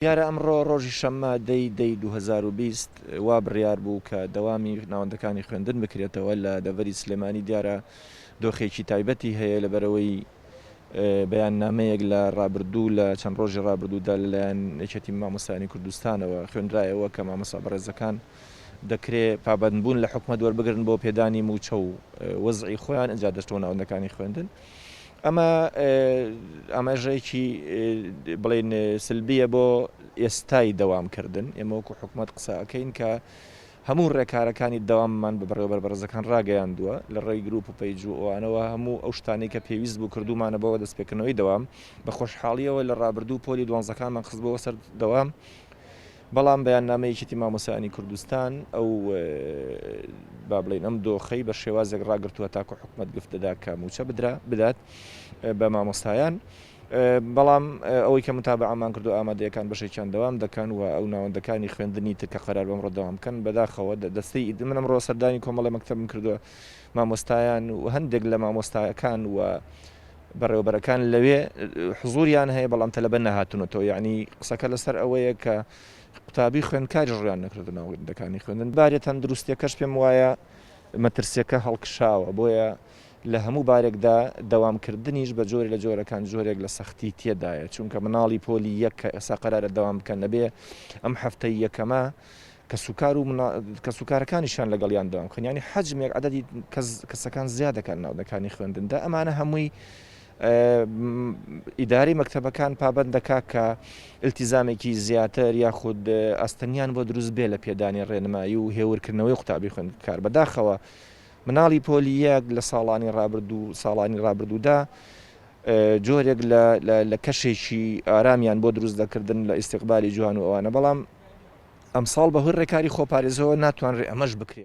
دیارە ئەمڕۆ ڕۆژی شەممە دە ی دە ی 2020 وا بڕیار بوو کە دەوامی ناوەندەکانی خوێندن بکرێتەوە لە دەڤەری سلێمانی دیارە دۆخێکی تایبەتی هەیە لەبەرئەوەی بەیاننامەیەک لە ڕابردوو لە چەند ڕۆژی ڕابردوودا لەلایەن یەکێتی مامۆستایانی کوردستانەوە خوێنرایەوە کە مامۆستا بەڕێزەکان دەکرێ پابەندبوون لە حکومەت وەربگرن بۆ پێدانی مووچە و وەزعی خۆیان ئینجا دەچنەوە ناوەندەکانی خوێندن. ئەمە ئاماژەیەکی بڵێین سلبیە بۆ ئێستای دەوامکردن، ئێمە وەکو حکومەت قسە ئەکەین کە هەموو ڕێکارەکانی دەواممان بە بەڕێوەبەر بەڕێزەکان ڕاگەیاندووە لە ڕێی گروپ و پەیج و ئەوانەوە هەموو ئەو شتانەی کە پێویست بوو کردوومانە بۆ دەستپێکردنەوەی دەوام، بە خۆشحاڵیەوە لە ڕابردوو پۆلی دوانزەکانمان خستبووە سەر دەوام، بەڵام بەیاننامەی یەکێتی مامۆستایانی کوردستان ئەو با بڵێین ئەم دۆخەی بە شێوازێک ڕاگرتووە تاکو حکومەت گفت دەدا کە مووچە بدرا بدات بە مامۆستایان بەڵام ئەوەی کە متابعەمان کردو ئامادەیەکان بەشێکیان دەوام دەکەن و ئەو ناوەندەکانی خوێندنی تر کە قەرار بەمڕۆ دەوام بکەن بەداخەوە دەستەی من ئەمڕۆ سەردانی کۆمەڵی مەکتەبم کردووە مامۆستایان و هەندێک لە مامۆستایەکان و بەڕێوەبەرەکان لەوێ حزوریان هەیە بەڵام تەلەبە نەهاتونەتەوە یەعنی قسەکە لەسەر ئەوەیە کە قوتابی خوێندکاریش ڕویان نەکردە ناوەندەکانی خوێندن بارە تەندروستیەکەش پێم وایە مەترسیەکە هەڵکشاوە بۆیە لە هەموو بارێکدا دەوامکردنیش بە جۆرێ لە جۆرەکان جۆرێک لە سەختی تێدایە چونکە مناڵی پۆلی یەک کە ئێستا قەرارە دەوام بکەن ئەبێ ئەم هەفتەی یەکەمە کەسوکار و کەسوکارەکانیشیان لەگەڵیان دەوام بکەن یانی حەجمێک عەدەدی کەس کەسەکان زیاد دەکات ناوەندەکانی خوێندندا ئەمانە هەمووی ئیدارەی مەکتەبەکان پابەند دەکات کە التیزامێکی زیاتر یاخود ئاستەنگیان بۆ دروست بێ لە پێدانی ڕێنمایی و هێورکردنەوەی قوتابی خوێندکار بەداخەوە مناڵی پۆلی یەک لە ساڵانی ڕابردوو ساڵانی ڕابردوودا جۆرێک لە کەشێکی ئارامیان بۆ دروست دەکردن لە ئیستیقبالی جوان و ئەوانە بەڵام ئەمساڵ بەهۆی ڕێکاری خۆپارێزەوە ناتوانرێ ئەمەش بکرێ.